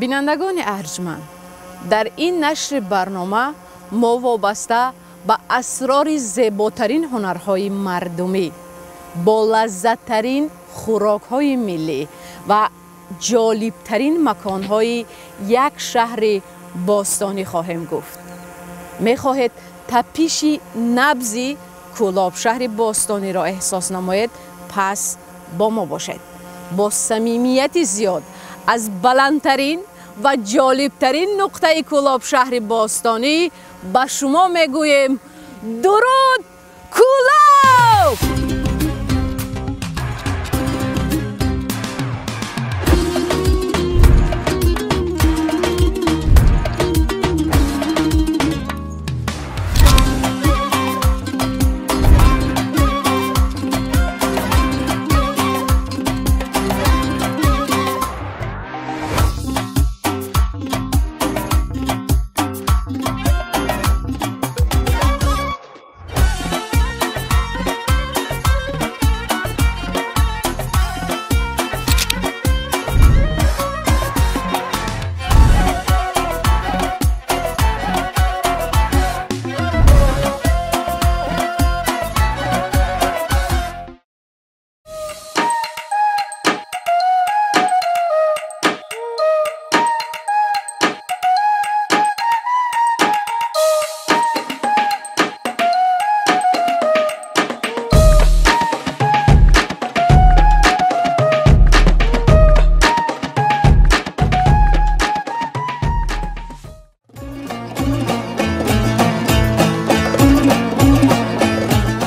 Бинандагони арҷманд, дар ин нашри барнома мо вобаста ба асрори зеботарин ҳунарҳои мардумӣ, бо лаззаттарин хӯрокҳои миллӣ ва ҷолибтарин маконҳои як шаҳри бостонӣ хоҳем гуфт. Мехоҳед тапиши набзи Кӯлоб шаҳри бостониро эҳсос намоед? Пас бо мо бошед. Бо самимияти зиёд аз баландтарин ва ҷолибтарин нуқтаи Кӯлоб шаҳри бостонӣ ба шумо мегӯем: дуруд, Кӯлоб!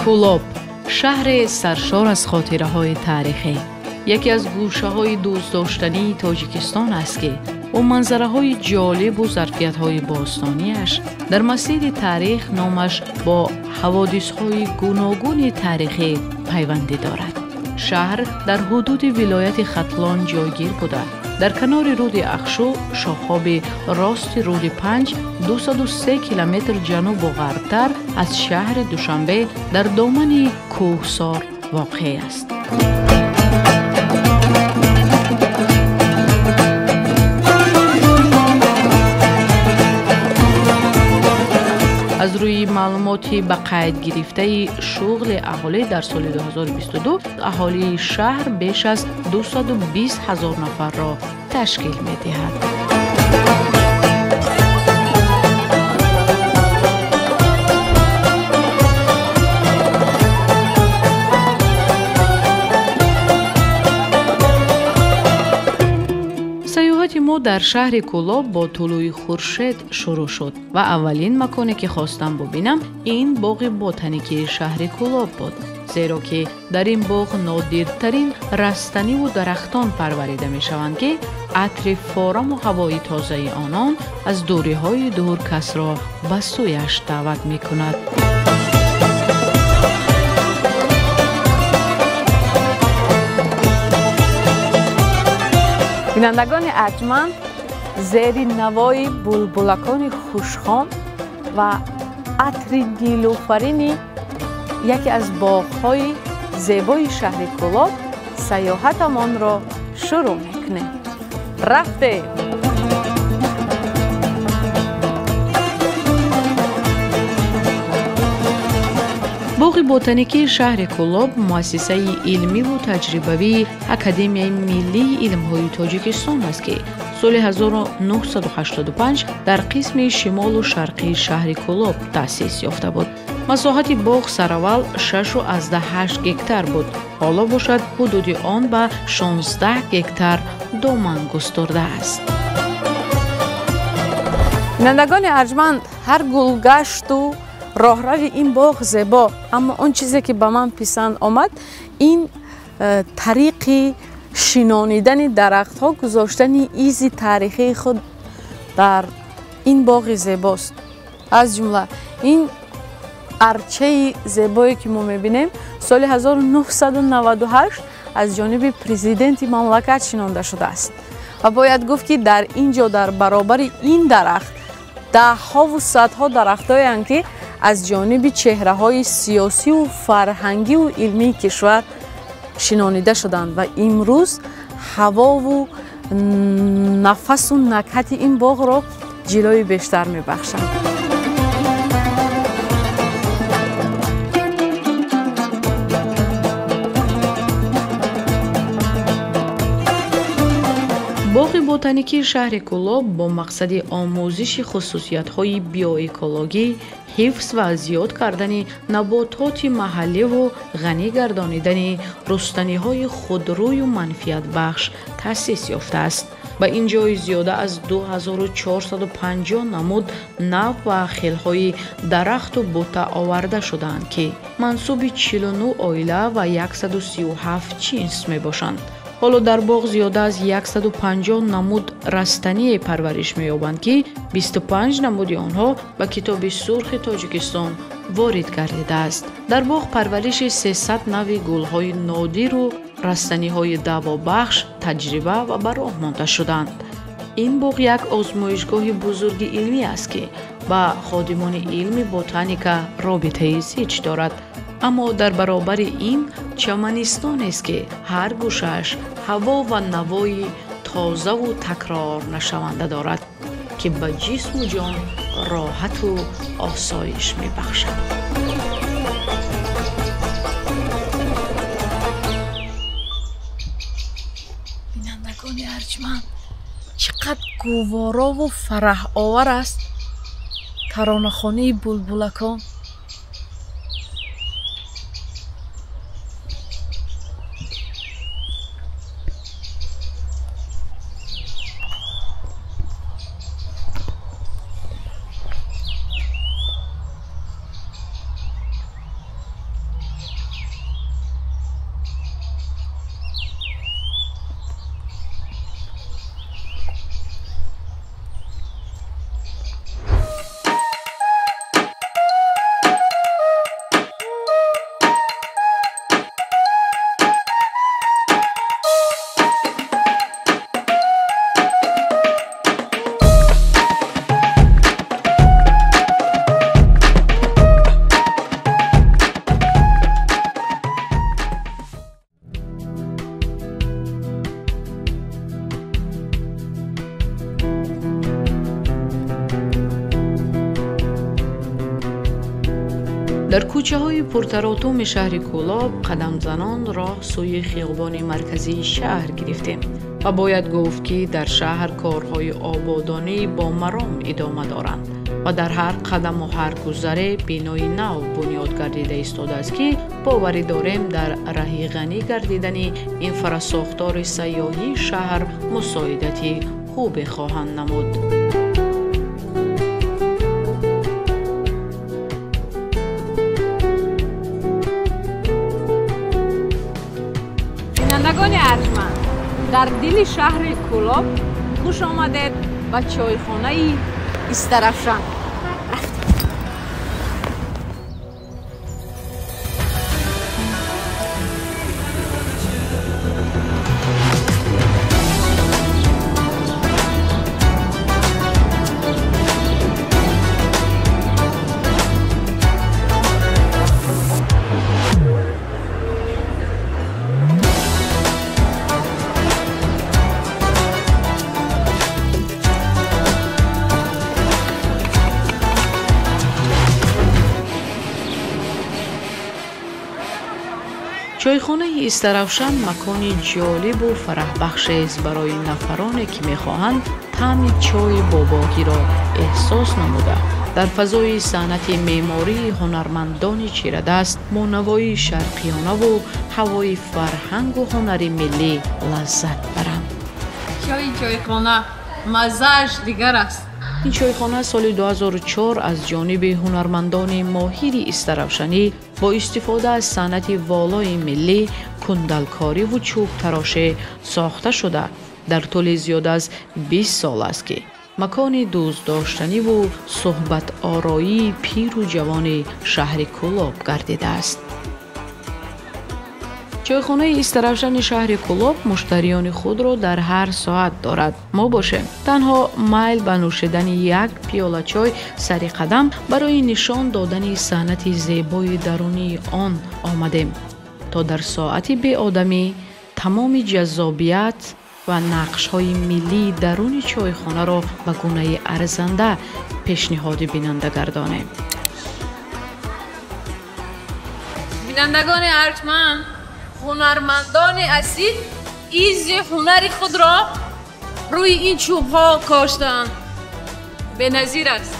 Кӯлоб шаҳре саршор аз хотираҳои таърихӣ, яке аз гӯшаҳои дӯстдоштании Тоҷикистон аст, ки бо манзараҳои ҷолибу зарфиятҳои бостониаш дар масири таърих номаш бо ҳаводисҳои гуногуни таърихӣ пайвандӣ дорад. Шаҳр дар ҳудуди вилояти Хатлон ҷойгир буда, дар канори руди Ахшу, шохоби рости руди Панҷ, 203 километр ҷанубу ғарбтар аз шаҳри Душанбе дар домани кӯҳсор воқеъ аст. Аз рӯи маълумоти ба қайд гирифтаи шуғли аҳолӣ дар соли 2022 аҳолии шаҳр беш аз 220 ҳазор нафарро ташкил медиҳад. Сайёҳати мо дар шаҳри Кӯлоб бо тулӯи хуршед шурӯъ шуд ва аввалин маконе ки хостам бубинам ин боғи ботаникии шаҳри Кӯлоб буд, зеро ки дар ин боғ нодиртарин растаниву дарахтон парварида мешаванд, ки атри фораму ҳавои тозаи онон аз дурӣҳои дур касро ба сӯяш даъват мекунад. Бинандагони арҷманд, зери навои булбулакони хушхон ва атри нилуфарини яке аз боғҳои зебои шаҳри Кӯлоб сайёҳатамонро шурӯъ мекунем. Рафтем! Боғи ботаникии шаҳри Кӯлоб муассисаи илмиву таҷрибавии Академияи миллии илмҳои Тоҷикистон аст, ки соли 1985 дар қисми шимолу шарқии шаҳри Кӯлоб таъсис ёфта буд. Масоҳати боғ сараввал 6,8 гектар буд, ҳоло бошад ҳудуди он ба 16 гектар доман густурдааст. Бинандагони арҷманд, ҳар гулгашту роҳрави ин боғ зебо, аммо он чизе ки ба ман писанд омад ин тариқи шинонидани дарахтҳо, гузоштани изи таърихии худ дар ин боғи зебост. Аз ҷумла ин арчаи зебое ки мо мебинем соли 1998 аз ҷониби президенти мамлакат шинонда шудааст ва бояд гуфт, ки дар ин ҷо дар баробари ин дарахт даҳҳову садҳо дарахтҳоянд, ки аз ҷониби чеҳраҳои сиёсиву фарҳангиву илмии кишвар шинонида шуданд ва имрӯз ҳавову Нафасу накҳати ин боғро ҷилои бештар мебахшанд. Боғи ботаникии шаҳри Кӯлоб бо мақсади омӯзиши хусусиятҳои биоэкологӣ, ҳифз ва зиёд кардани набототи маҳалливу ғанӣ гардонидани рустаниҳои худрӯю манфиатбахш таъсис ёфтааст. Ба ин ҷой зиёда аз 2450 намуд нав ва хелҳои дарахту бута оварда шудаанд, ки мансуби 49 оила ва 137 ҷинс мебошанд. Ҳоло дар боғ зиёда аз 150 намуд растание парвариш меёбанд, ки 25 намуди онҳо ба Китоби сурхи Тоҷикистон ворид гардидааст. Дар боғ парвариши 300 нави гулҳои нодиру растаниҳои давобахш таҷриба ва ба роҳ монда шуданд. Ин боғ як озмоишгоҳи бузурги илмӣ аст, ки ба ходимони илми ботаника робитаи зич дорад. Аммо дар баробари ин чаманистонест, ки ҳар гӯшааш ҳаво ва навои тозаву такрорнашаванда дорад, ки ба ҷисму ҷон роҳату осоиш мебахшад. Бинандагони арҷманд, чӣ қадр гуворову фараҳовар аст таронахонии булбулакон. Дар кӯчаҳои пуртаротуми шаҳри Кӯлоб қадамзанон роҳ сӯи хиёбони марказии шаҳр гирифтем ва бояд гуфт, ки дар шаҳр корҳои ободонӣ бо маром идома доранд ва дар ҳар қадаму ҳар гузаре бинои нав бунёд гардида истодааст, ки боварӣ дорем дар раҳи ғанӣ гардидани инфрасохтори сайёҳии шаҳр мусоидати хубе хоҳанд намуд. Бинандагони арҷманд, дар дили шаҳри Кӯлоб хуш омадед ба чойхонаи Истарафшан. Чойхонаи Истарафшан макони ҷолибу фараҳбахшест барои нафароне, ки мехоҳанд таъми чойи бобогиро эҳсос намуда, дар фазои санъати меъмории ҳунармандони чирадаст, монавои шарқиёнаву ҳавои фарҳангу ҳунари миллӣ лаззат баранд. Чойи чойхона маззааш дигар аст. Ин чойхона соли 2004 аз ҷониби ҳунармандони моҳири Истарафшанӣ бо истифода аз санъати волои миллӣ, кундалкориву чӯбтароше сохта шуда, дар тӯли зиёда аз 20 сол аст, ки макони дӯстдоштаниву суҳбатороии пиру ҷавони шаҳри Кӯлоб гардидааст. Чойхонаи Истарафшани шаҳри Кӯлоб муштариёни худро дар ҳар соат дорад. Мо бошем танҳо майл ба нӯшидани як пиёла чой сари қадам барои нишон додани санъати зебои дарунии он омадем, то дар соати беодамӣ тамоми ҷаззобият, ва нақшҳои миллии даруни чойхонаро ба гунаи арзанда пешниҳоди бинанда гардонем. Бинандагони арҷманд, ҳунармандони асил изи ҳунари худро рӯи ин чӯбҳо коштаанд. Беназир аст.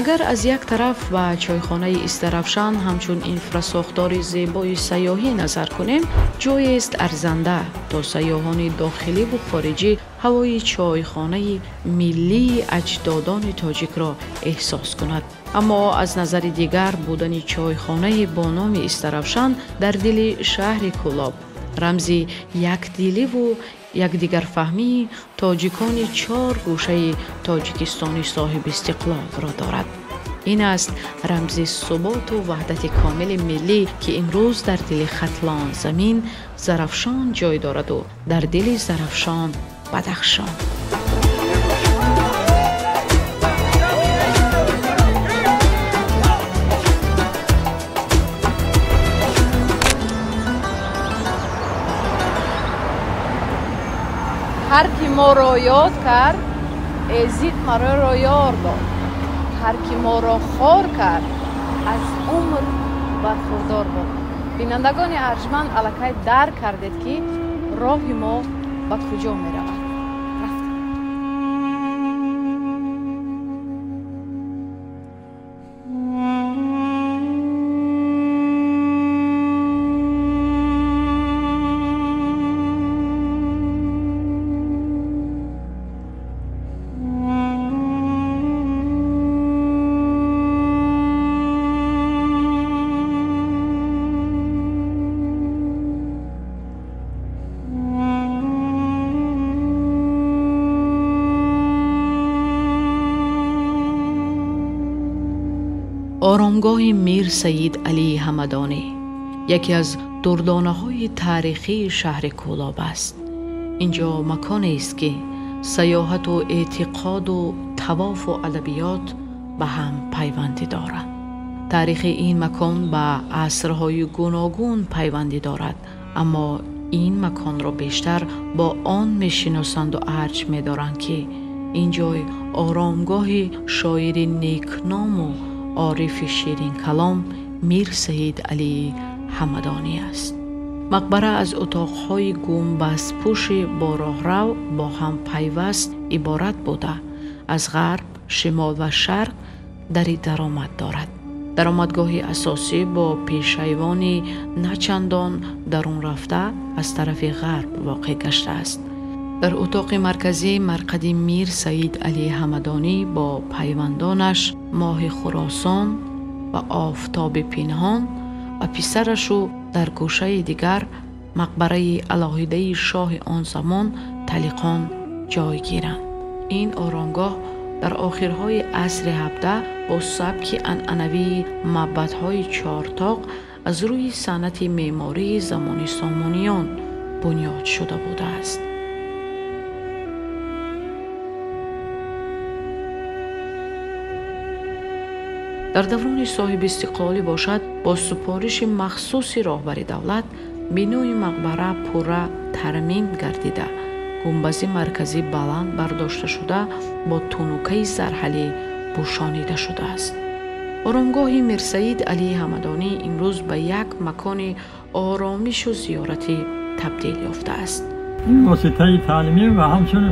Агар аз як тараф ба чойхонаи Истаравшан ҳамчун инфрасохтори зебои сайёҳӣ назар кунем, ҷоест арзанда то сайёҳони дохиливу хориҷӣ ҳавои чойхонаи миллии аҷдодони тоҷикро эҳсос кунад. Аммо аз назари дигар будани чойхонае бо номи Истаравшан дар дили шаҳри Кӯлоб рамзи якдиливу якдигарфаҳмии тоҷикони чор гӯшаи Тоҷикистони соҳибистиқлолро дорад. Ин аст рамзи суботу ваҳдати комили миллӣ, ки имрӯз дар дили Хатлон замин Зарафшон ҷой дораду дар дили Зарафшон Бадахшон. Ҳар ки моро ёд кард, эзид мароро ёр дод. Ҳар ки моро хор кард, аз умр бархурдор буд. Бинандагони арҷманд, аллакай дарк кардед, ки роҳи мо ба куҷо меравад. Рафтем. Оромгоҳи Мир Саид Алии Ҳамадонӣ яке аз дурдонаҳои таърихии шаҳри Кӯлоб аст. Инҷо маконест, ки сайёҳату эътиқоду тавофу адабиёт ба ҳам пайвандӣ доранд. Таърихи ин макон ба асрҳои гуногун пайвандӣ дорад, аммо ин маконро бештар бо он мешиносанду арҷ медоранд, ки ин ҷой оромгоҳи шоири некному орифи ширинкалом Мир Саид Алии Ҳамадонӣ аст. Мақбара аз утоқҳои гумбазпӯши бо роҳрав бо ҳам пайваст иборат буда, аз ғарб, шимол ва шарқ дари даромад дорад. Даромадгоҳи асосӣ бо пешайвони начандон дарун рафта аз тарафи ғарб воқеъ гаштааст. Дар утоқи марказӣ марқади Мир Саид Алии Ҳамадонӣ бо пайвандонаш Моҳи Хуросон ва Офтоби Пинҳон ва писарашу дар гӯшаи дигар мақбараи алоҳидаи шоҳи он замон Талиқон ҷой гиранд. Ин оромгоҳ дар охирҳои асри 17 бо сабки анъанавии маъбадҳои чортоқ аз рӯи санъати меъмории замони Сомониён бунёд шуда будааст. Дар даврони соҳибистиқлолӣ бошад, бо супориши махсуси роҳбари давлат бинои мақбара пурра тармим гардида, гумбази марказӣ баланд бардошта шуда бо тунукаи зарҳалӣ пӯшонида шудааст. Оромгоҳи Мирсаид Алии Ҳамадонӣ имрӯз ба як макони оромишу зиёратӣ табдил ёфтааст. Ин воситаи таълимӣ ва ҳамчун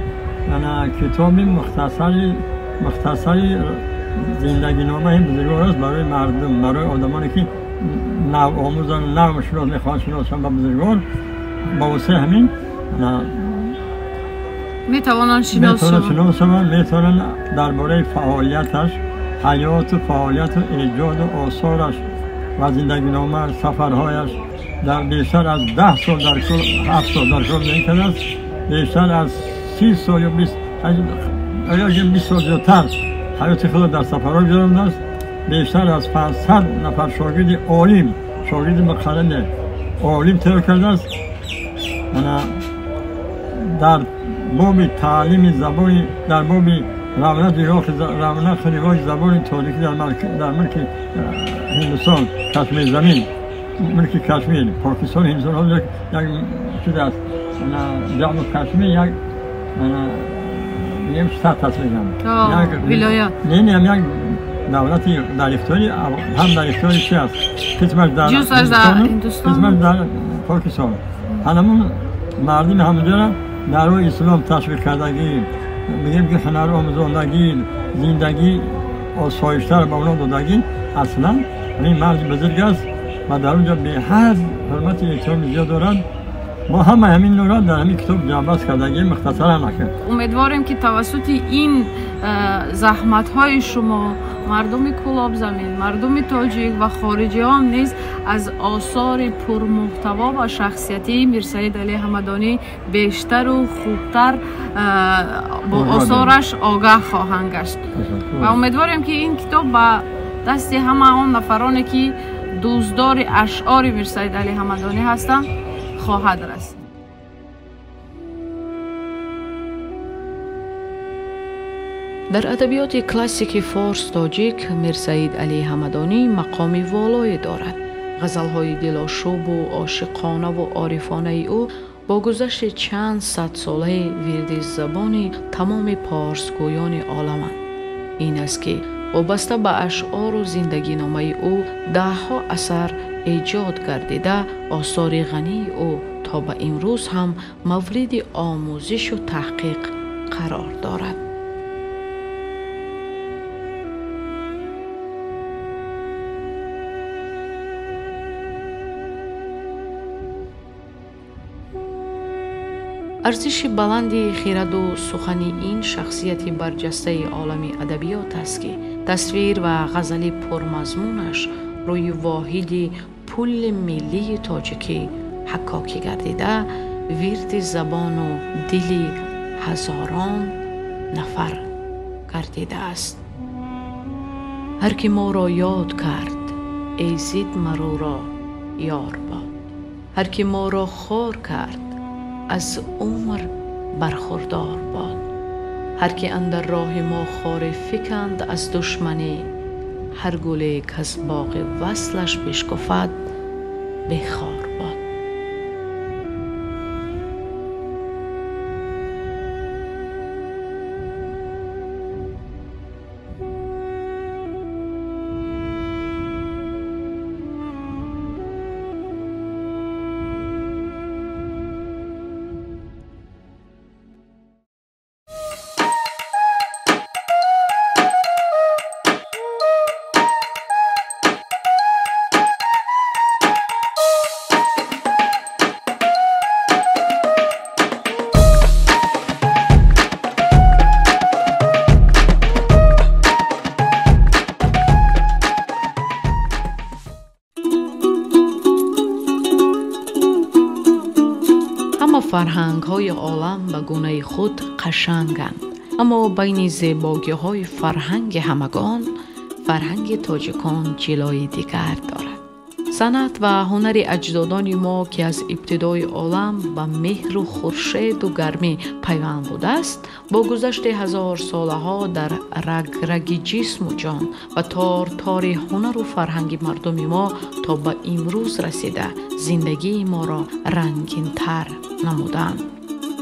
китоби мухтасари зиндагиномаи бузургвор аст барои мардум, барои одамоне ки навомӯзанд, нав мехоҳанд шиносанд ба бузургвор. Ба воситаи ҳамин метавонанд шинос шаванд, метавонанд дар бораи фаъолияташ, ҳаёту фаъолияту эҷоду осораш ва зиндагиномааш, сафарҳояш дар бештар аз 10 сол дар кул, 7 сол дар кул зиндагӣ кардааст, бештар аз 30 сол ё 20 сол зиёдтар ҳаёти худро дар сафарҳо гузарондааст. Бештар аз 500 нафар шогирди олим, шогирди муқаррани олим тайёр кардааст. Дар боби таълими забони, дар боби равнақи ривоҷи забони тоҷикӣ дар мулки Ҳиндустон, Кашмир замин, мулки Кашмир, Покистон, Ҳиндустон як чиз аст. Ҷамму Кашмир як мегем штат аст мегам. Як вилоят. Не, не, як давлати дар ихтиёри, ҳам дар ихтиёри чи аст? Қисмаш дар Ҳиндустон, қисмаш дар Покистон. Ҳамон мардуми ҳамонҷоро дар рӯи ислом ташвиқ кардагӣ, мегем ки ҳунар омӯзондагӣ, зиндагӣ осоиштар ба онҳо додагӣ, аслан ҳамин марди бузург аст ва дар онҷо беҳад ҳурмати эҳтироми зиёд дорад. Мо ҳама ҳамин нура дар ҳамин китоб ҷамъбаст кардагӣ, мухтасаран накард. Умедворем ки тавассути ин заҳматҳои шумо мардуми Кӯлобзамин, мардуми тоҷик ва хориҷиён низ аз осори пурмуҳтаво ва шахсиятии Мирсаид Алӣ Ҳамадонӣ бештару хубтар бо осораш огаҳ хоҳанд гашт. Ва умедворем ки ин китоб ба дасти ҳама он нафароне ки дӯстдори ашъори Мирсаид Алӣ Ҳамадонӣ ҳастанд хоҳад расид. Дар адабиёти классики форс тоҷик Мирсаид Алӣ Ҳамадонӣ мақоми волое дорад. Ғазалҳои дилошӯбу ошиқонаву орифонаи ӯ бо гузашти чанд садсолаи вирди забони тамоми порсгӯёни оламанд. Ин аст ки вобаста ба ашъору зиндагиномаи ӯ даҳҳо асар эҷод гардида, осори ғании ӯ то ба имрӯз ҳам мавриди омӯзишу таҳқиқ қарор дорад. Арзиши баланди хираду сухани ин шахсияти барҷастаи олами адабиёт аст ки тасвир ва ғазали пурмазмунаш рӯи воҳиди пули миллии тоҷикӣ ҳаккокӣ гардида, вирди забону дили ҳазорон нафар гардидааст. Ҳар ки моро ёд кард, эзид маруро ёр бод. Ҳар ки моро хор кард, аз умр бархурдор бод. Ҳар ки андар роҳи мо хоре фиканд аз душманӣ, ҳар гуле каз боғи васлаш бишкуфад, бехор бод. Фарҳангҳои олам ба гунаи худ қашанганд, аммо байни зебогиҳои фарҳанги ҳамагон фарҳанги тоҷикон ҷилои дигар дорад. Санъат ва ҳунари аҷдодони мо ки аз ибтидои олам ба меҳру хуршеду гармӣ пайванд будааст, бо гузашти ҳазорсолаҳо дар раграги ҷисму ҷон ва тортори ҳунару фарҳанги мардуми мо то ба имрӯз расида зиндагии моро рангинтар намуданд.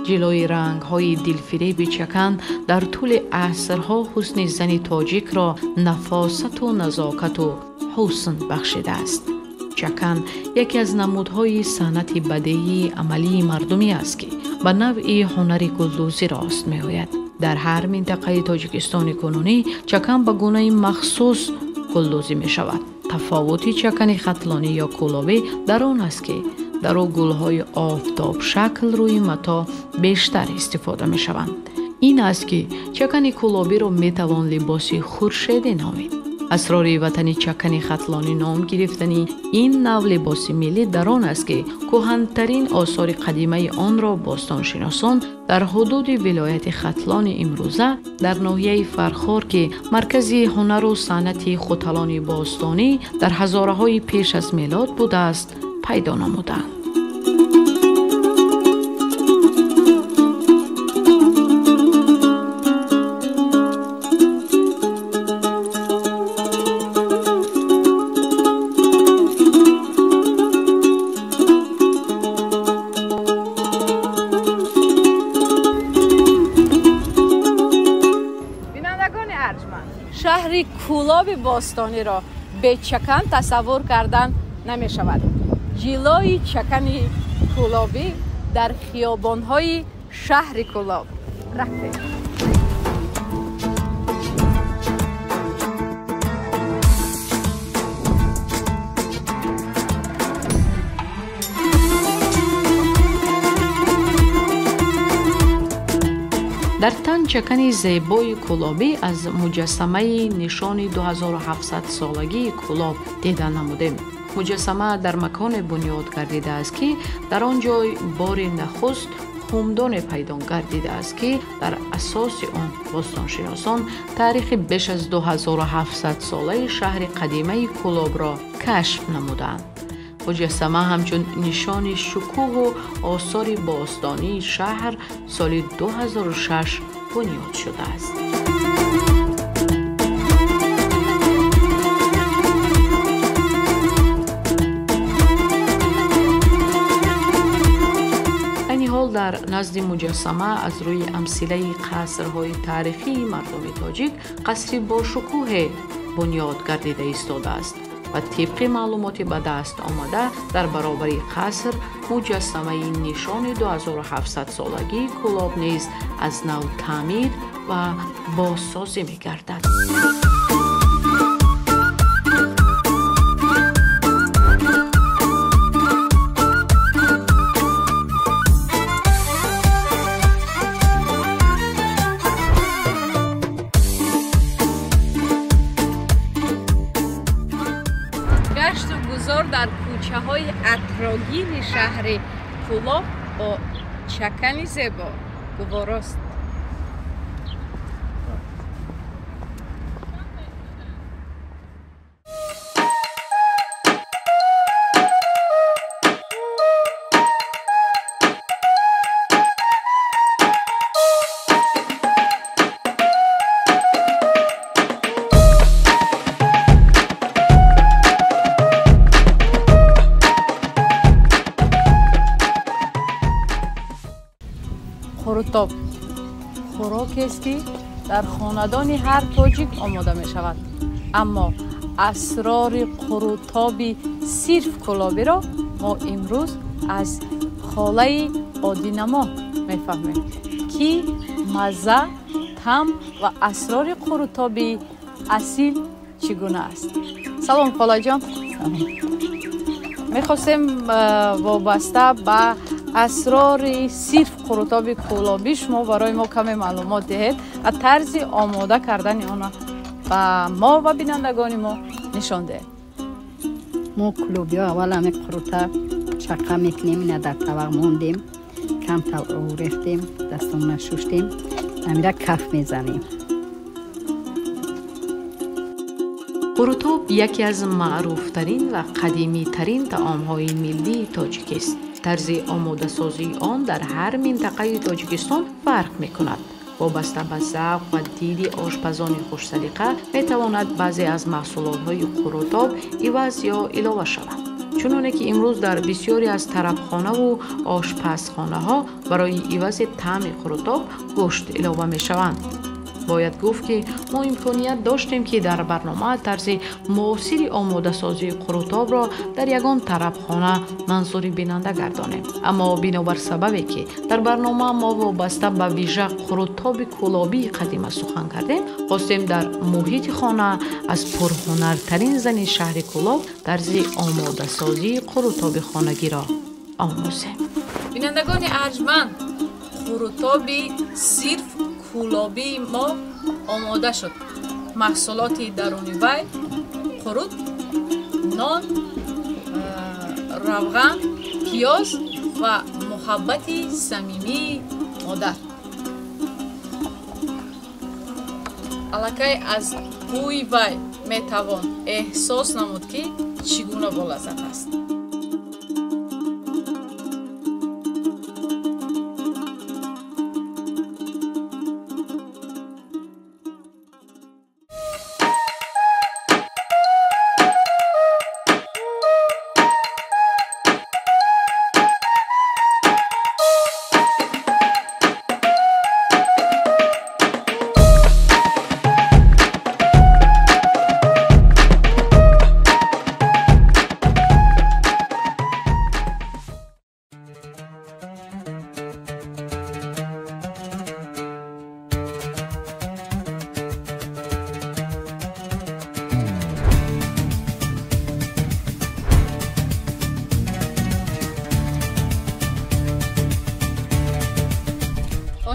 Ҷилои рангҳои дилфиреби чакан дар тӯли асрҳо ҳусни зани тоҷикро нафосату назокату ҳусн бахшидааст. Чакан яке аз намудҳои санъати бадеии амалии мардумӣ аст ки ба навъи ҳунари гулдӯзӣ рост меояд. Дар ҳар минтақаи Тоҷикистони кунунӣ чакан ба гунаи махсус гулдӯзӣ мешавад. Тафовути чакани хатлонӣ ё кӯлобӣ дар он аст ки дар ӯ гулҳои офтобшакл рӯи матоъ бештар истифода мешаванд. Ин аст ки чакани кӯлобиро метавон либоси хуршедӣ номид. Асрори ватани чакани хатлонӣ ном гирифтани ин нав либоси миллӣ дар он аст ки кӯҳантарин осори қадимаи онро бостоншиносон дар ҳудуди вилояти Хатлони имрӯза дар ноҳияи Фархор ки маркази ҳунару санъати хуталони бостонӣ дар ҳазораҳои пеш аз мелод будааст пайдо намуданд. Шаҳри Кӯлоби бостониро бечакан тасаввур кардан намешавад. Ҷилои чакани кӯлобӣ дар хиёбонҳои шаҳри Кӯлоб. Рафтем. Дар тан чакани зебои кӯлобӣ аз муҷассамаи нишони 2700-солагии Кӯлоб дида намудем. Муҷассама дар маконе бунёд гардидааст, ки дар он ҷой бори нахуст хумдоне пайдо гардидааст, ки дар асоси он бостоншиносон таърихи беш аз 2700-солаи шаҳри қадимаи Кӯлобро кашф намуданд. Муҷассама ҳамчун нишони шукӯҳу осори бостонии шаҳр соли 2006 бунёд шудааст. Айни ҳол дар назди муҷассама аз рӯи амсилаи қасрҳои таърихии мардуми тоҷик қасри бошукӯҳе бунёд гардида истодааст ва тибқи маълумоти ба даст омада дар баробари қаср муҷассамаи нишони 2700-солагии Кӯлоб низ аз нав таъмир ва бозсозӣ мегардад. Гузор дар кӯчаҳои атрогини шаҳри Кӯлоб бо чакани зебо гуворост. Қурутоб хӯрокест, ки дар хонадони ҳар тоҷик омода мешавад, аммо асрори қурутоби сирф кӯлобиро мо имрӯз аз холаи Одинамо мефаҳмем, ки мазза, таъм ва асрори қурутоби асил чӣ гуна аст. Салом, холаҷон. Мехостем вобаста ба асрори сирф қурутоби кӯлобӣ шумо барои мо каме маълумот диҳед ва тарзи омода кардани онро ба мо ва бинандагони мо нишон диҳед. Мо кӯлобиҳо аввал ҳами қурута чақа мекунем, ина дар тавақ мондем, камтар об рехтем, дастонна шуштем, ҳамира каф мезанем. Қурутоб яке аз маъруфтарин ва қадимитарин таомҳои миллии тоҷикист. Тарзи омодасозии он дар ҳар минтақаи Тоҷикистон фарқ мекунад. Вобаста ба завқ ва диди ошпазони хушсалиқа метавонад баъзе аз маҳсулотҳои қурутоб иваз ё илова шаванд. Чуноне ки имрӯз дар бисёре аз тарабхонаву ошпазхонаҳо барои ивази таъми қурутоб гӯшт илова мешаванд. Бояд гуфт, ки мо имконият доштем, ки дар барнома тарзи муосири омодасозии қурутобро дар ягон тарабхона манзури бинанда гардонем. Аммо бинобар сабабе, ки дар барнома мо вобаста ба вижа қурутоби кӯлобии қадима сухан кардем, хостем дар муҳити хона аз пурҳунартарин зани шаҳри Кӯлоб тарзи омодасозии қурутоби хонагиро омӯзем. Бинандагони арҷманд, қурутоби сирф кӯлобии мо омода шуд. Маҳсулоти даруни вай қурут, нон, равған, пиёз ва муҳаббати самимии модар. Аллакай аз бӯи вай метавон эҳсос намуд, ки чӣ гуна болаззат аст.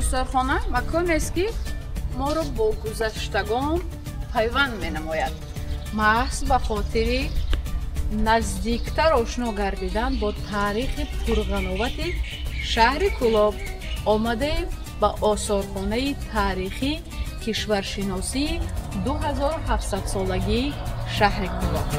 Осорхона маконест, ки моро бо гузаштагон пайванд менамояд. Маҳз ба хотири наздиктар ошно гардидан бо таърихи пурғановати шаҳри Кӯлоб омадаем ба осорхонаи таърихӣ кишваршиносии 2700-солагии шаҳри Кӯлоб.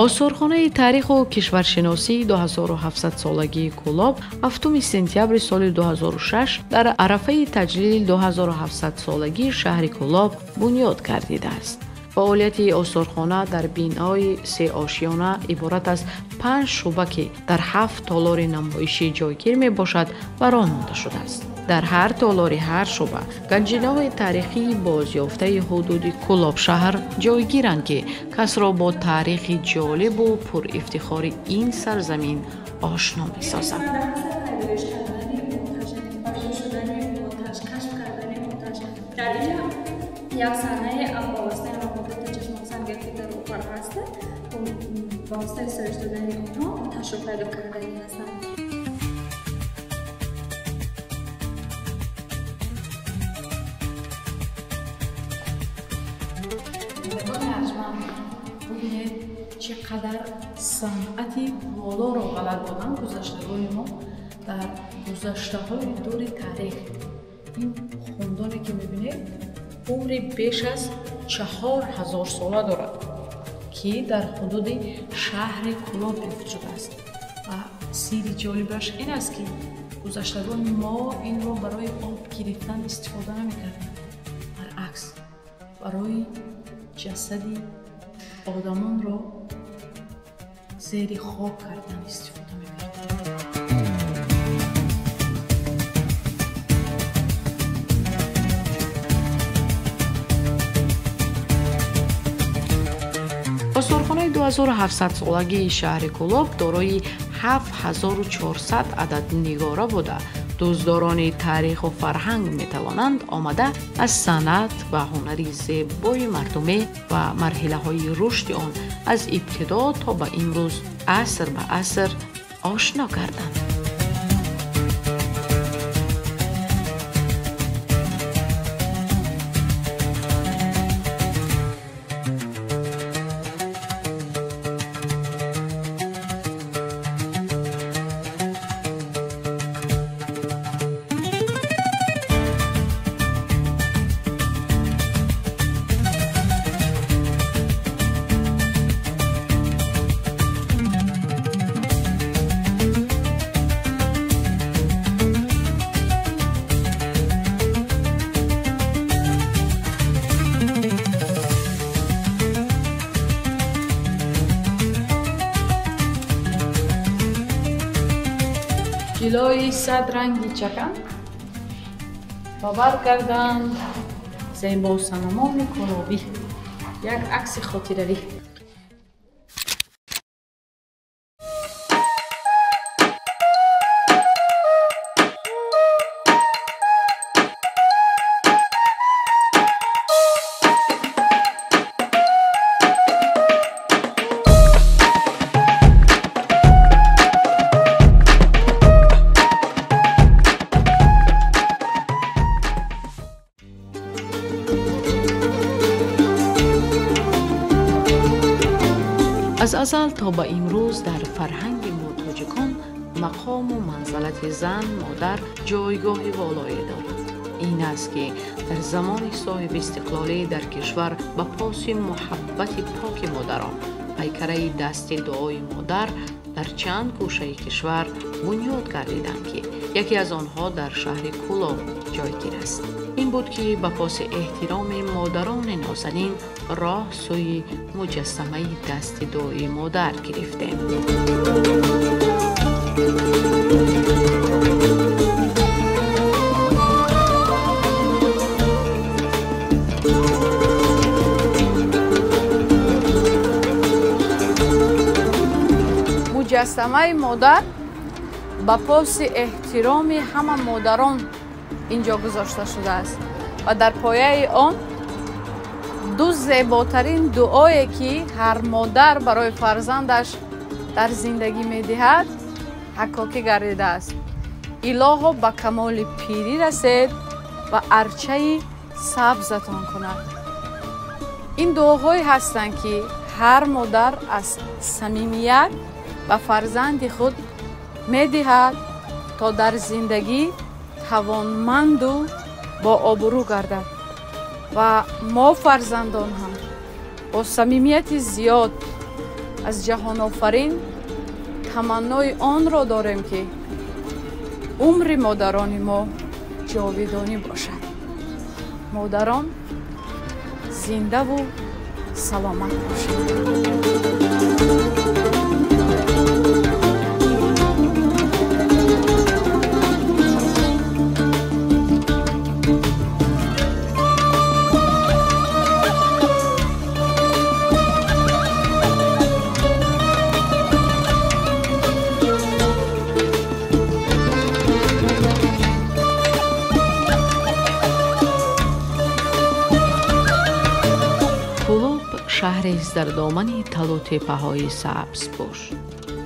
Осорхонаи таъриху кишваршиносии 2700-солагии Кӯлоб 7 сентябри соли 2006 дар арафаи таҷлили 2700-солагии шаҳри Кӯлоб бунёд гардидааст. Фаъолияти осорхона дар бинои сеошёна иборат аз 5 шӯъба, ки дар 7 толори намоишӣ ҷойгир мебошад, ба роҳ монда шудааст. Дар ҳар толори ҳар шӯъба ганҷинаҳои таърихии бозёфтаи ҳудуди Кӯлоб шаҳр ҷойгиранд, ки касро бо таърихи ҷолибу пурифтихори ин сарзамин ошно месозад. Як саҳнаи ба воситаи маводоти чашмосангӣ дар опар ҳаст, ба воситаи сӯиш додани онҳо оташро пайдо кардани ҳастанд. Бубинед, чӣ қадар санъати болоро балад буданд гузаштагони мо дар гузаштаҳои дури таърих. Ин хундоне ки мебинед, умри беш аз 4000 сола дорад, ки дар ҳудуди шаҳри Кӯлоб ёфт шудааст. Ва сирри ҷолибаш ин аст, ки гузаштагони мо инро барои об гирифтан истифода намекарданд, баръакс, барои ҷасади одамонро зери хок кардан истифода мекарданд. Осорхонаи 2700-солагии шаҳри Кӯлоб дорои 7400 адад нигора буда, дӯстдорони таъриху фарҳанг метавонанд омада аз санъат ва ҳунари зебои мардумӣ ва марҳилаҳои рушди он аз ибтидо то ба имрӯз аср ба аср ошно гарданд. Ҷилои сад ранги чакан бовар карданд зебосанамони кӯлобӣ. Як акси хотиравӣ. Аз азал то ба имрӯз дар фарҳанги мо тоҷикон мақому манзалати зан, модар ҷойгоҳи волое дорад. Ин аст, ки дар замони соҳибистиқлолӣ дар кишвар ба поси муҳаббати поки модарон пайкараи дасти дуои модар дар чанд гӯшаи кишвар бунёд гардиданд, ки яке аз онҳо дар шаҳри Кӯлоб ҷойгир аст. Ин буд, ки ба поси эҳтироми модарони нозанин роҳ сӯи муҷассамаи дасти дуои модар гирифтем. Муҷассамаи модар ба поси эҳтироми ҳама модарон инҷо гузошта шудааст ва дар пояи он ду зеботарин дуое ки ҳар модар барои фарзандаш дар зиндагӣ медиҳад ҳаккокӣ гардидааст. Илоҳо ба камоли пирӣ расед ва арчаи сабзатон кунад. Ин дуоҳое ҳастанд ки ҳар модар аз самимият ба фарзанди худ медиҳад то дар зиндагӣ тавонманду бо обрӯ гардад. Ва мо фарзандон ҳам бо самимияти зиёд аз ҷаҳонофарин таманнои онро дорем ки умри модарони мо ҷовидонӣ бошад. Модарон зиндаву саломат бошанд. Шаҳрест дар домани талу теппаҳои сабзпӯш.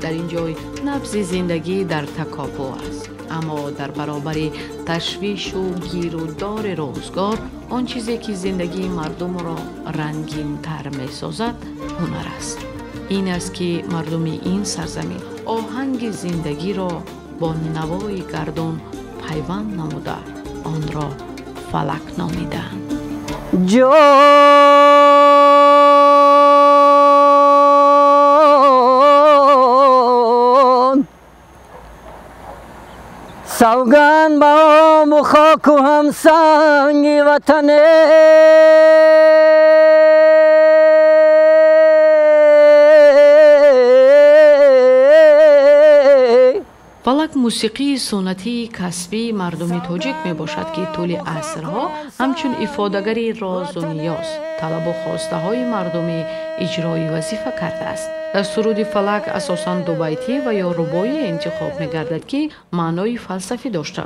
Дар ин ҷой набзи зиндагӣ дар такопӯ аст, аммо дар баробари ташвишу гирудори рӯзгор он чизе ки зиндагии мардумро рангинтар месозад ҳунар аст. Ин аст ки мардуми ин сарзамин оҳанги зиндагиро бо навои гардун пайванд намуда онро фалак номидаанд. سوگند به آب و خاک و همسنگ وطن фалак мусиқии суннатии касбии мардуми тоҷик мебошад ки тӯли асрҳо ҳамчун ифодагари розу ниёз, талабу хостаҳои мардумӣ иҷрои вазифа кардааст. Дар суруди фалак асосан дубайтӣ ва ё рубоӣ интихоб мегардад ки маънои фалсафӣ дошта,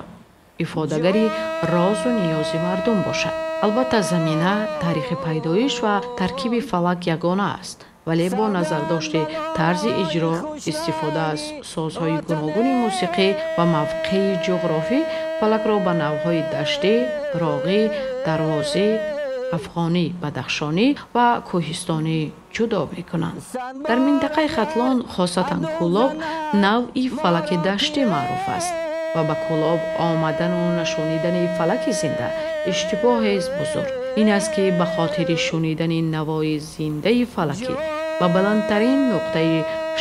ифодагари розу ниёзи мардум бошад. Албатта замина, таърихи пайдоиш ва таркиби фалак ягона аст, вале бо назардошти тарзи иҷро, истифода аз созҳои гуногуни мусиқӣ ва мавқеи ҷуғрофӣ фалакро ба навъҳои даштӣ, роғӣ, дарвозӣ, афғонӣ, бадахшонӣ ва кӯҳистонӣ ҷудо мекунанд. Дар минтақаи Хатлон, хосатан Кӯлоб, навъи фалаки даштӣ маъруф аст ва ба Кӯлоб омадану нашунидани фалаки зинда иштибоҳест бузург. Ин аст ки ба хотири шунидани навои зиндаи фалакӣ ба баландтарин нуқтаи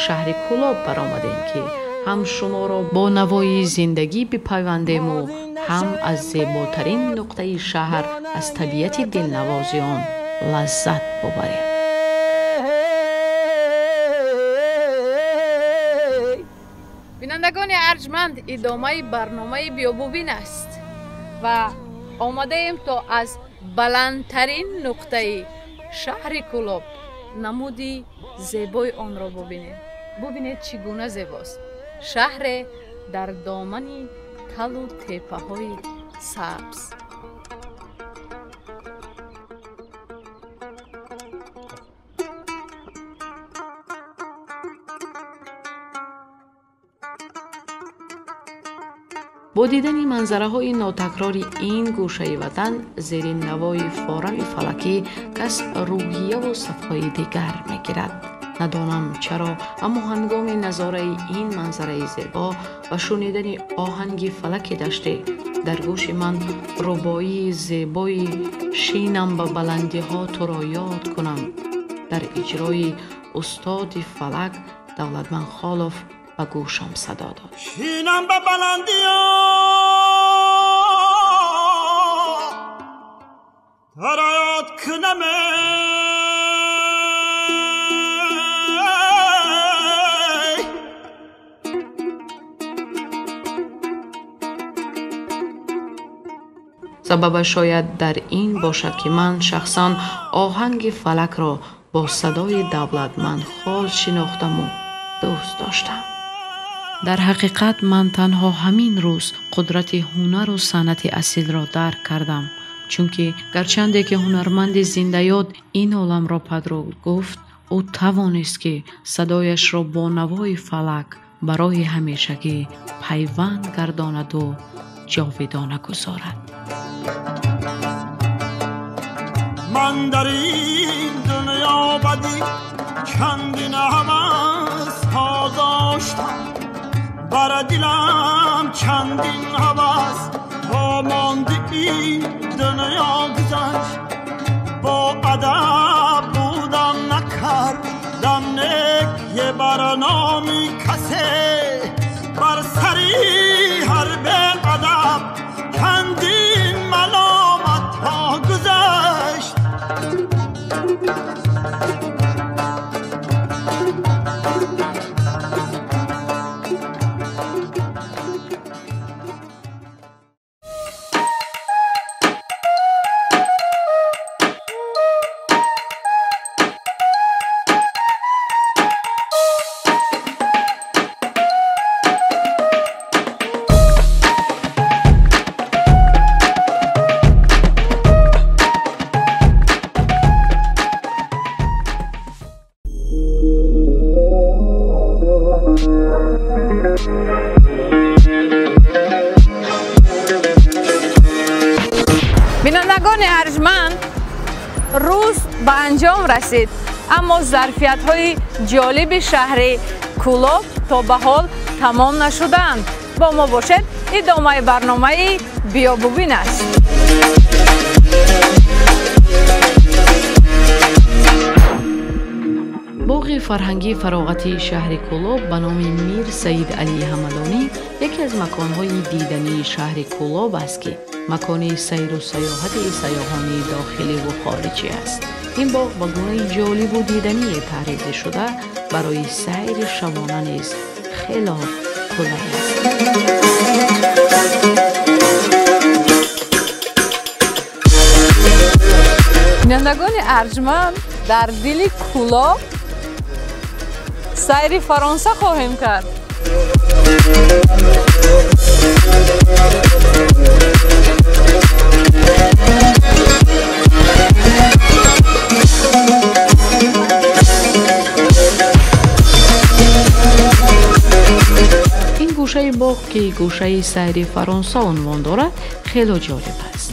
шаҳри Кӯлоб баромадем ки ҳам шуморо бо навои зиндагӣ бипайвандему ҳам аз зеботарин нуқтаи шаҳр аз табиати дилнавози он лаззат бубарем. Бинандагони арҷманд, идомаи барномаи Биёбубин аст ва омадаем то аз баландтарин нуқтаи шаҳри Кӯлоб намуди зебои онро бубинем. Бубинед чӣ гуна зебост. Шаҳре дар домани талу теппаҳои сабз. Бо дидани манзараҳои нотакрори ин гӯшаи ватан зери навои форами фалакӣ кас рӯҳияву сафҳои дигар мегирад. Надонам чаро, аммо ҳангоми назораи ин манзараи зебо ва шунидани оҳанги фалаки даштӣ дар гӯши ман рубоии зебои шинам ба баландиҳо туро ёд кунам дар иҷрои устоди фалак Давлатманд Холов ба гӯшам садо дод. Шинам ба баландиҳо туро ёд кунам. Сабабаш шояд дар ин бошад ки ман шахсан оҳанги фалакро бо садои Давлатманд Хол шинохтаму дӯст доштам. Дар ҳақиқат ман танҳо ҳамин рӯз қудрати ҳунару санъати асилро дарк кардам, чунки гарчанде ки ҳунарманди зиндаёд ин оламро падруд гуфт, ӯ тавонист, ки садояшро бо навои фалак барои ҳамешагӣ пайванд гардонаду ҷовидона гузорад. Ман дар ин дунё бадӣ чандин ҳавасҳо доштам, бар дилам чандин ҳавас ҳо монди, ин дунё гузашт. Бо адаб будам накардам нек е бар номи касе, бар сари ҳар беадаб чандин маломатҳо гузашт. Бинандагони арҷманд, рӯз ба анҷом расид, аммо зарфиятҳои ҷолиби шаҳри Кӯлоб то ба ҳол тамом нашудаанд. Бо мо бошед, идомаи барномаи Биё бубин аст. Боғи фарҳангии фароғатии шаҳри Кӯлоб ба номи Мир Саид Алӣ Ҳамадонӣ яке аз маконҳои дидании шаҳри Кӯлоб аст, ки макони сайру сайёҳати сайёҳони дохиливу хориҷӣ аст. Ин боғ ба гунаи ҷолибу дидание таҳризӣ шуда, барои сайри шабона низ хело қулай аст. Бинандагони арҷманд, дар дили Кӯлоб сайри Фаронса хоҳем кард. Ин гӯшаи боғ, ки гӯшаи сайри Фаронса унвон дорад, хело ҷолиб аст.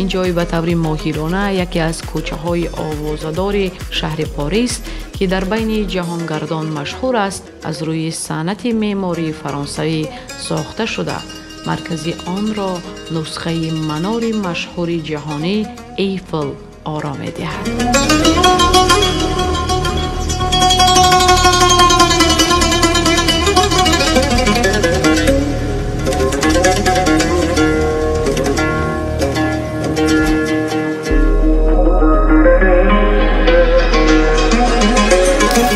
Ин ҷой ба таври моҳирона яке аз кӯчаҳои овозадори шаҳри Порис, ки дар байни ҷаҳонгардон машҳур аст, аз рӯи санъати меъмории фаронсавӣ сохта шуда, маркази онро нусхаи манори машҳури ҷаҳонӣ Эйфел оро медиҳад.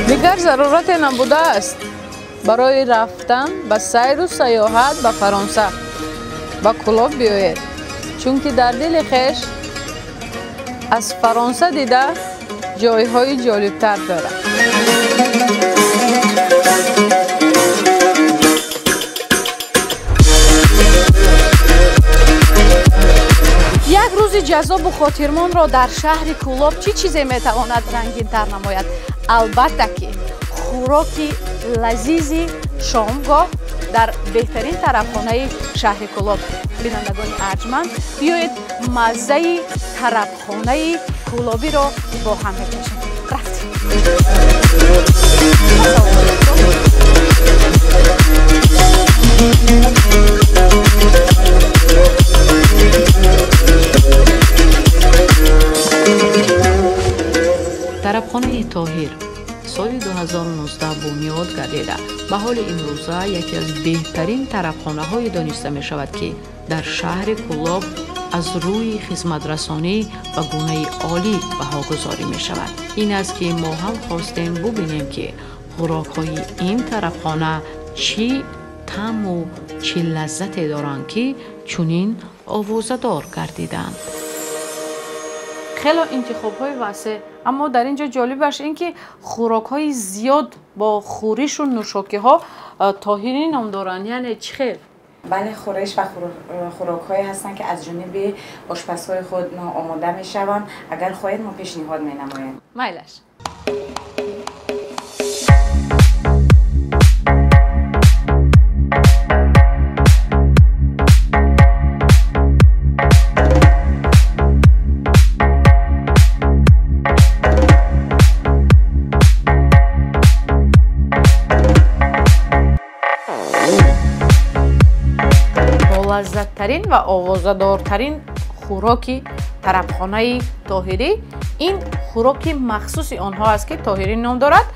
Дигар зарурате набудааст барои рафтан ба сайру сайёҳат ба Фаронса. Ба Кӯлоб биёед, чунки дар дили хеш аз Фаронса дида ҷойҳои ҷолибтар дорад. Як рӯзи ҷаззобу хотирмонро дар шаҳри Кӯлоб чӣ чизе метавонад рангинтар намояд? Албатта ки хӯроки лазизи шомгоҳ дар беҳтарин тарабхонаи шаҳри Кӯлоб. Бинандагони арҷманд, биёед маззаи тарабхонаи кӯлобиро бо ҳам мечашем. Рафтем. Тарабхонаи Тоҳир соли 2019 бунёд гардида, ба ҳоли имрӯза яке аз беҳтарин тарабхонаҳое дониста мешавад, ки дар шаҳри Кӯлоб аз рӯи хизматрасонӣ ба гунаи олӣ баҳогузорӣ мешавад. Ин аст, ки мо ҳам хостем бубинем, ки хӯрокҳои ин тарабхона чӣ таъму чӣ лаззате доранд, ки чунин овозадор гардиданд. Хеле интихобҳои васеъ, аммо дар ин ҷо ҷолибаш ин ки хӯрокҳои зиёд бо хӯришу нӯшокиҳо Тоҳирӣ ном доранд. Яъне чӣ хел? Бале, хӯриш ва хӯрокҳое ҳастанд, ки аз ҷониби ошпазҳои худ омода мешаванд. Агар хоҳед, мо пешниҳод менамоем. Майлаш. Лаззаттарин ва овозадортарин хӯроки тарабхонаи Тоҳирӣ ин хӯроки махсуси онҳо аст, ки Тоҳирӣ ном дорад.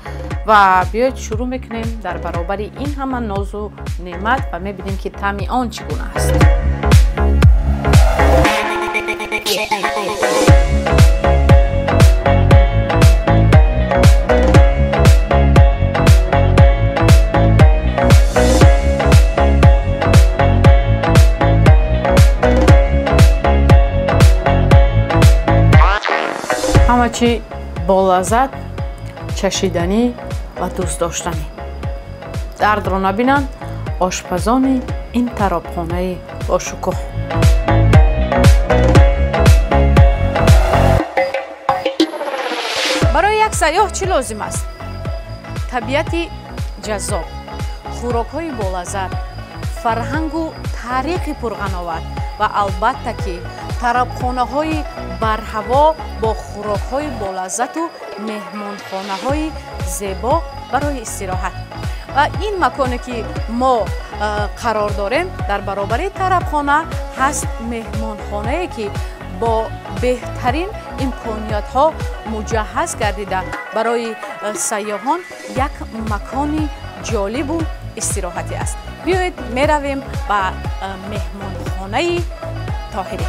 Ва биёед шурӯъ мекунем дар баробари ин ҳама нозу неъмат ва мебинем, ки таъми он чӣ гуна аст. Ҳама чӣ болаззат, чашиданӣ ва дӯстдоштанӣ. Дардро набинанд ошпазони ин таробхонаи бошукӯҳ. Барои як сайёҳ чӣ лозим аст? Табиати ҷаззоб, хӯрокҳои болаззат, фарҳангу таърихи пурғановат ва албатта ки тарабхонаҳои барҳаво бо хӯрокҳои болаззату меҳмонхонаҳои зебо барои истироҳат. Ва ин маконе ки мо қарор дорем, дар баробари тарабхона ҳаст меҳмонхонае, ки бо беҳтарин имкониятҳо муҷаҳҳаз гардида барои сайёҳон як макони ҷолибу истироҳатӣ аст. Биёед меравем ба меҳмонхонаи Тоҳирӣ.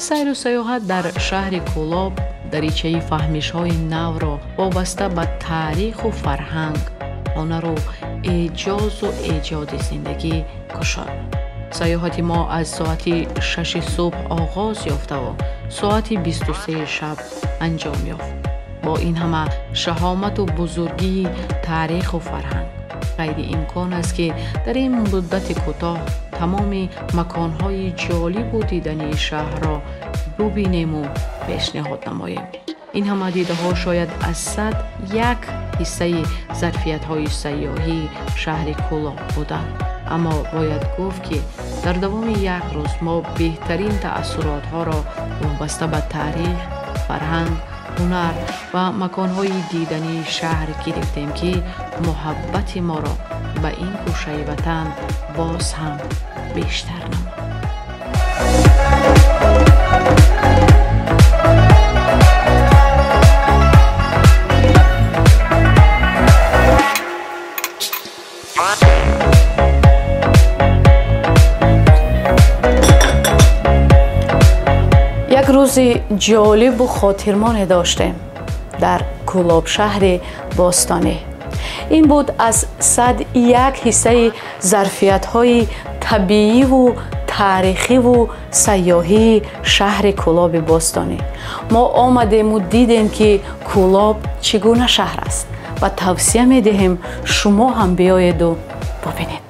Сайру саёҳат дар шаҳри Кӯлоб даричаи фаҳмишҳои навро вобаста ба таъриху фарҳанг, ҳунару эъҷозу эҷоди зиндагӣ кушод. Саёҳати мо аз соати 6 субҳ оғоз ёфтаву соати 23 шаб анҷом ёфт. Бо ин ҳама шаҳомату бузургии таъриху фарҳанг ғайриимкон аст, ки дар ин муддати кӯтоҳ тамоми маконҳои ҷолибу дидании шаҳрро бубинему пешниҳод намоем. Ин ҳама дидаҳо шояд аз 101 ҳиссаи зарфиятҳои сайёҳии шаҳри Кӯлоб буданд. Аммо бояд гуфт, ки дар давоми як рӯз мо беҳтарин таассуротҳоро вобаста ба таърих, фарҳанг, ҳунар ва маконҳои дидании шаҳр гирифтем, ки муҳаббати моро ба ин гӯшаи ватан боз ҳам бештар намуд. Як рӯзи ҷолибу хотирмоне доштем дар Кӯлоб, шаҳри бостонӣ. Ин буд аз 101 ҳиссаи зарфиятҳои табииву таърихиву сайёҳии шаҳри Кӯлоби бостонӣ. Мо омадему дидем, ки Кӯлоб чӣ гуна шаҳр аст ва тавсия медиҳем шумо ҳам биёеду бубинед.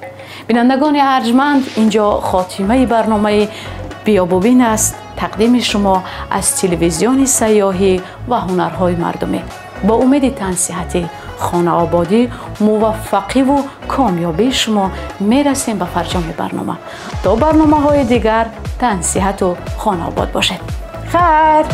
Бинандагони арҷманд, ин ҷо хотимаи барномаи Биёбубин аст, тақдими шумо аз телевизиони сайёҳӣ ва ҳунарҳои мардумӣ. Бо умеди тансиҳатӣ, хонаободӣ, муваффақиву комёбии шумо мерасем ба фарҷоми барнома. То барномаҳои дигар тансиҳату хонаобод бошед. Хайр!